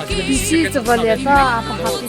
He bisi coba lihat apa hati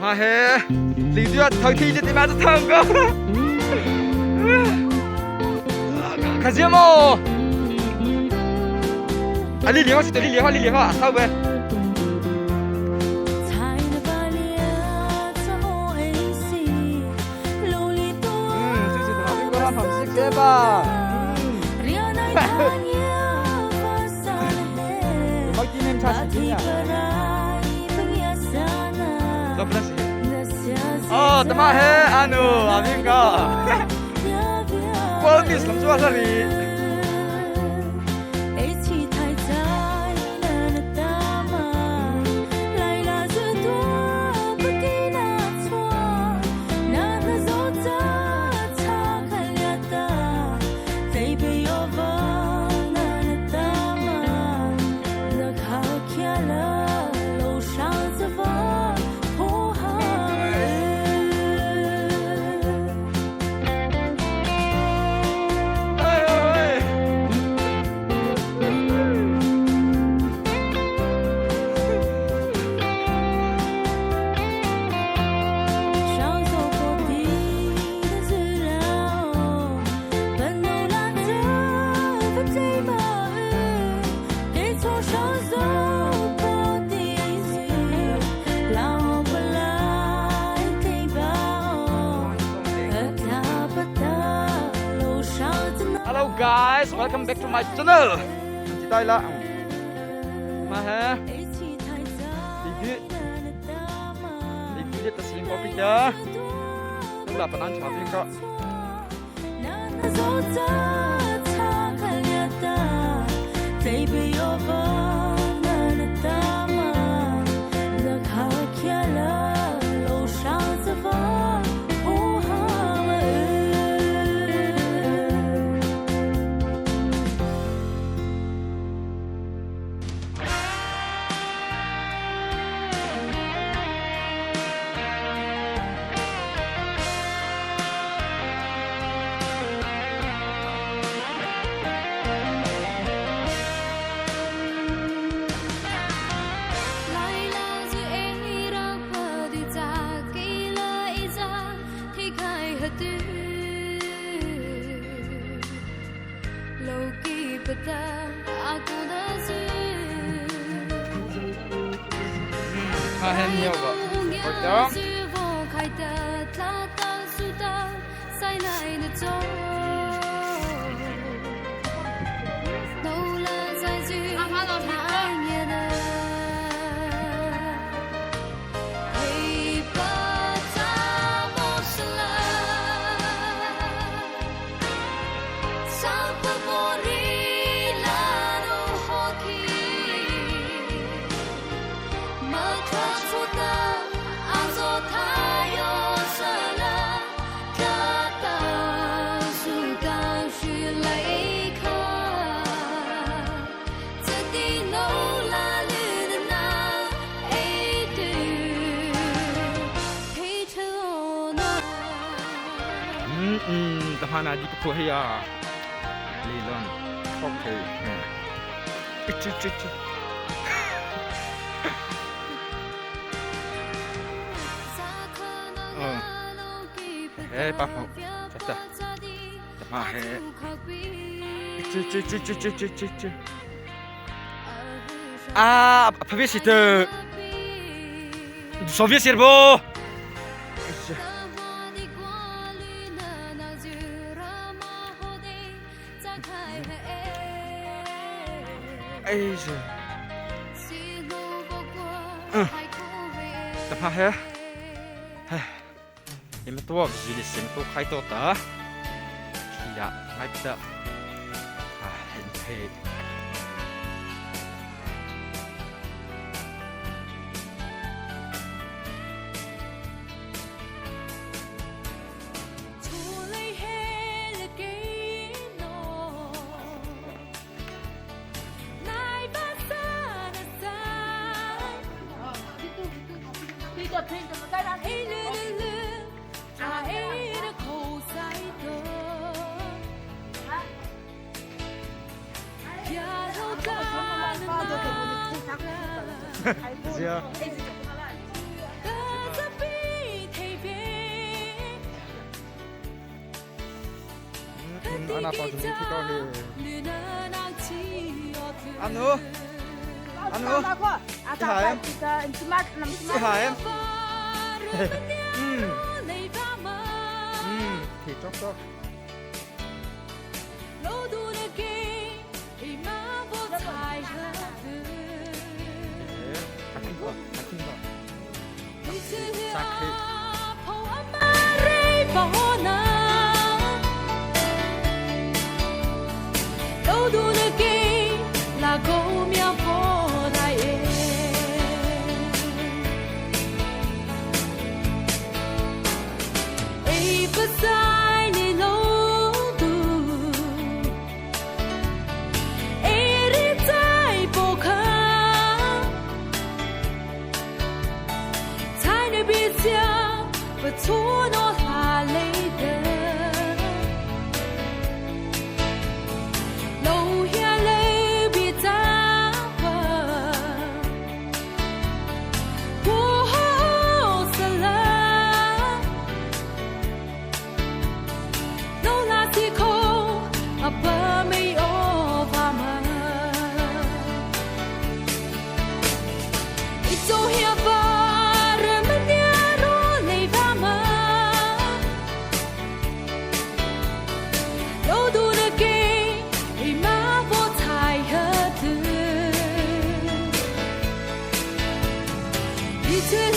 妈嘿，李子要头天就你妈子唱歌，开始么？啊，你练好是对，你练好，你练好，好呗。嗯，就是他，你过来放时间吧。嗯。我今天才时间啊。哦，他妈嘿，阿努阿明哥，我你什么做这里？ guys, welcome back to my channel. Ti tai la. Ma he. Đi đi đi ta xin có biết ya. Là bạn ăn chả biết có. Hana di ko hiya lilon okay chu chu chu eh pa pho ta ma he chu chu chu chu chu chu chu chu ah pavisite Soviet serbo. Ây giời. Tập ha he. Em to gì xem to khai to ta. Dạ, ngay ta. À, hiện thế. Dạ. Ana pa jung thi ko he. Anu. Anu. Hai em. Hai em. Thì chốc chốc. 一次。